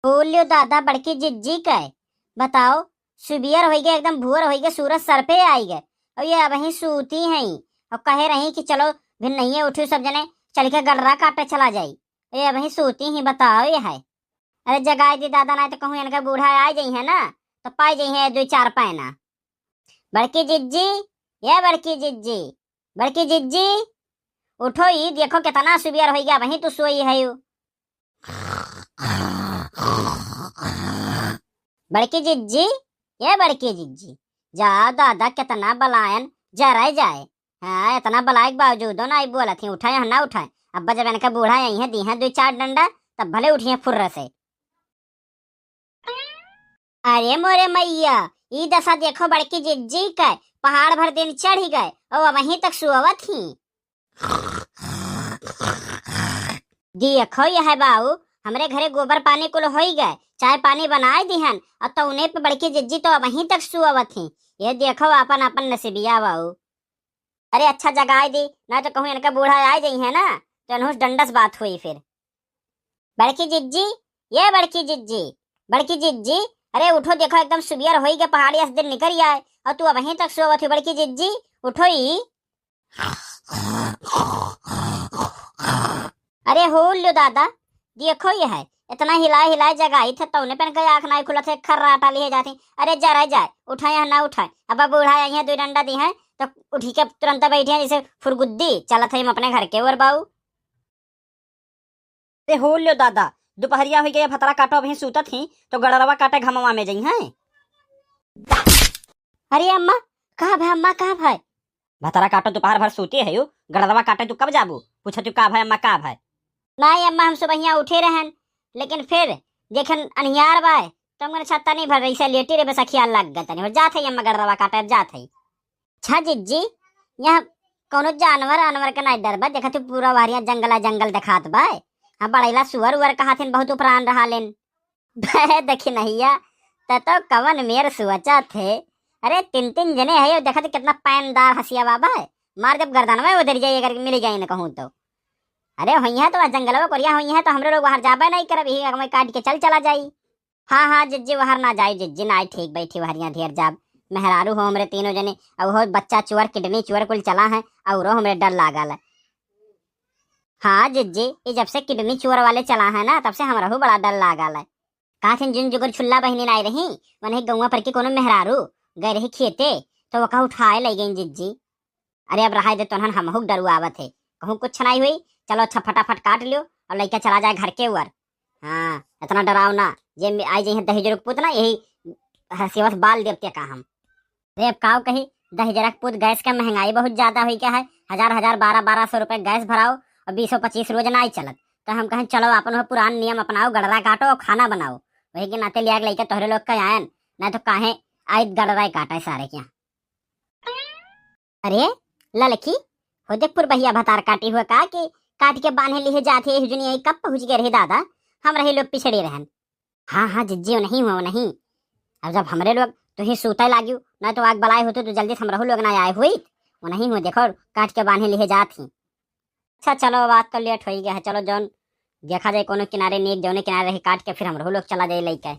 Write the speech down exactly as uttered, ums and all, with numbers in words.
बोलियो दादा, बड़की जिज्जी के बताओ, सुबियर होई गए, एकदम भुअर होई गए, सूरज सर पे आई गए, और ये अबहीं सूती हैं, और कहे रही कि चलो भिन्नहिए उठी, सब जने चल के गड़रा काटे चला जाई, ये अबहीं सूती ही, बताओ ये है। अरे जगाई दी दादा, नाहीं तो कहूँ इनका बूढ़ा आ जाई है ना, तो पाई जाई है दो चार पैना। बड़की जिज्जी, ये बड़की जिज्जी, बड़की जिज्जी, उठो, ई देखो कितना सुबियर होई गया, वहीं तू सोई है यू। बड़की जिज्जी, ये बड़की जिज्जी, जा दादा, कितना बलायन, जरे जाए। हाँ, इतना बलाए के बावजूदो ना आई बोलत ही, उठाए ना उठाए। अब जब इनका बूढ़ा आई है, दी है दो चार डंडा, तब भले उठिए फुर्र से। अरे मोरे मैया, ई दशा देखो बड़की जिज्जी के, पहाड़ भर दिन चढ़ी गए और वहीं तक सुअवत ही। देखो यह बाऊ, हमरे घरे गोबर पानी कुल होई गए, चाय पानी बनाए दिहन, और तौने पे बड़की जिज्जी तो वहीं तक सुअवत ही। ये देखो आपन आपन नसीबिया बाऊ। अरे अच्छा जगाए दी, ना तो कहूँ इनका बूढ़ा आ जाई है ना, तो इनहूस डंडस बात हुई फिर। बड़की जिज्जी, ये बड़की जिज्जी, बड़की जिज्जी, अरे उठो, देखो एकदम सुबियर होई गए, पहाड़ी अस दिन निकल आए और तू अबहीं तक सोवत हो बड़की जिज्जी, उठो ई। अरे हो लो दादा, देखो ये है, इतना हिलाए हिलाए जगाई थे, तौने पे इनका आँख नाई खुलत है, खर्राटा लिए जाती। अरे जा रह जाए, उठाए या ना उठाए, अब बूढ़ा आई है, दो डंडा दी है तो उठी के तुरंत बैठे हैं जैसे फुरगुद्दी, चलत है हम अपने घर के ओर बाऊ। अरे हो लो दादा, दुपहरिया होई गई, भतरा काटो अबहीं सूतत ही, तो गड़रवा काटे घमवा में जई हैं। अरे अम्मा, कहाँ भाई अम्मा, कहाँ भाई? भतरा काटो, दोपहर भर सूते है यू, गड़रवा काटे तू कब जाबू? पूछत यू का भाई अम्मा, का भाई? नाहीं अम्मा, हम सुबहिया उठे रहन, लेकिन फिर देखन अनियार बाय, तो हमने छत्ता नहीं भर रही से लेटी रे, बस अखियाल लग गए तनी, और जात है अम्मा गड़रवा काटे, अब जात है। अच्छा जिज्जी, यहाँ कौनो जानवर आनवर के नाहीं डर बा? देखत ही पूरा वहरिया जंगला जंगल देखात बा। हाँ, बड़ैला सुअर उअर कहाथिन, बहुत उपरान रहा लेन। बे देखी नहिया, त तो कवन मेर सुअचा थे। अरे तीन तीन जने है, देखत ही कितना पैनदार हंसिया बाबा है। मार जब गर्दन में उधर जाइए करके मिल जाए न कहूँ तो। अरे होइया तो वह जंगलवा कोरिया होइया है तो हमरे लोग बाहर जाबे नहीं करब, यही अगवे काट के चल चला जाई। हाँ, हाँ, जिज्जी, वहर ना जाई, जिज्जी, ना आई, ठीक बैठी वहरिया ढेर जाब। मेहरारू हो हमरे तीनों जने, और हो बच्चा चोर, किडनी चोर कुल चला है, औरो हमरे डर लागल है। हाँ, जिज्जी, ये जब से किडनी चोर वाले चला है ना, तब से हमरहू बड़ा डर लागल है। का थिन जिन जुगर छुल्ला बहिनी नाई रही, वनही गौवा पर की कोनो मेहरारू गए रही खेते, तो वका उठाए ले गई जिज्जी। अरे अब रहाई दे तोहन, हमहू के डरुआवत है। कहूँ कुछ नाई हुई, चलो अच्छा फटाफट काट लियो और लइका चला जाए घर के ऊपर। हाँ, इतना डराओ ना, जे मे-, आई जइहे दहिजर के पूत ना, यही हंसियवा से बाल देवते का हम। अरे अब काव कही, दहिजरा के पूत गैस के महंगाई बहुत ज्यादा हुई क्या है, हजार हजार बारह बारह सौ रुपये गैस भराओ और बीसो पच्चीस रोज नाई चलत। तो हम कहें चलो अपन वो पुरान नियम अपनाओ, गड़रा काटो और खाना बनाओ। वही के नाते लिया के लइका तोहरे लोग का आयन, ना तो काहे आइत गड़रा काटे सारे के यहाँ। अरे ललकी, हो देख पुरबहिया भतार काटी हुआ का कि काट के बांधे लिहे जात है, एह जुनिया कब पहुँच गए रहे दादा, हम रही लोग पिछड़े रहन। हाँ, हाँ, जिज्जी, नहीं हुआ, नहीं। अब जब हमरे लोग तुही सूते लागियो, ना तो आग बलाए होते तो जल्दी से हमरहू लोग ना आए हुई। वो नहीं हुआ, देखो, काट के बांधे लिहे जात ही। अच्छा, चलो, अब आज तो लेट हो ही गया है, चलो जौन देखा जाए कोनो किनारे नीक, जौने किनारे रही काट के फिर हमरहू लोग चला जाए लइके।